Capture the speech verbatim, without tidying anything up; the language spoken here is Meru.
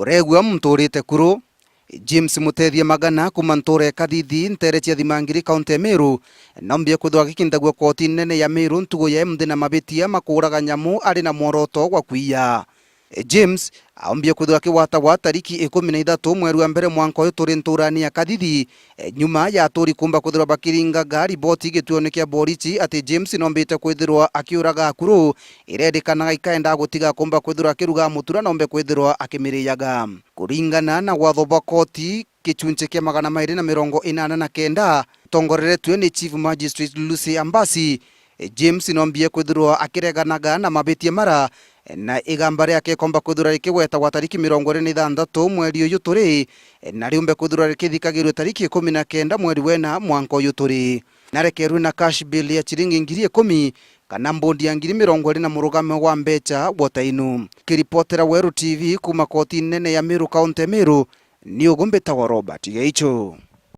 Uregua muntu urite kuru. James Mutethia Magana kuma ntuura ya Kathithi, nteere cia Thimangiri, kaunti ya Meru, noombie kwithirwa agikindagua kotini nene ya Meru ntugu ya imunthi na mabitia ma kuuraga nyamu ari na mworoto gwa kwiya. James aombie kwithirwa akigwatagwa tariki ikumi na ithatu mweri wa mbere mwanka uyu turi ntuurani ya Kathithi, e, nyuma ya aturi kumba kwithirwa bakiringaga riboti gituone kia borichi ati James noombite kwithirwa akiuraga akuru, irerikanaga ikaenda gutiga kumba kwithirwa akiruga mutura noombe kwithirwa akimiriaga. Kuringana na watho bwa koti, gichunchi kia magana mairi na mirongo inana na kenda, utongoreretue ni Chief Magistrate Lucy Ambasi, James noombie kwithirwa akireganaga na mabitia mara, na igamba riake ikomba kwithirwa rikigwetagwa tariki mirongo iri na ithanthatu mweri uyu turi, na riumbe kwithirwa rikithikagirua tariki ikumi na kenda mweri wena mwanka uyu turi. Narekerwe na cash bail ya chiringi ngiri ikumi kana mbondi ya ngiri mirongo iri na murugame wa mbecha gwotainu. Kiripotera Weru T V kuma kotini nene ya Meru, kaunti ya Meru, ni ugu mbitagwa Robert Geichu.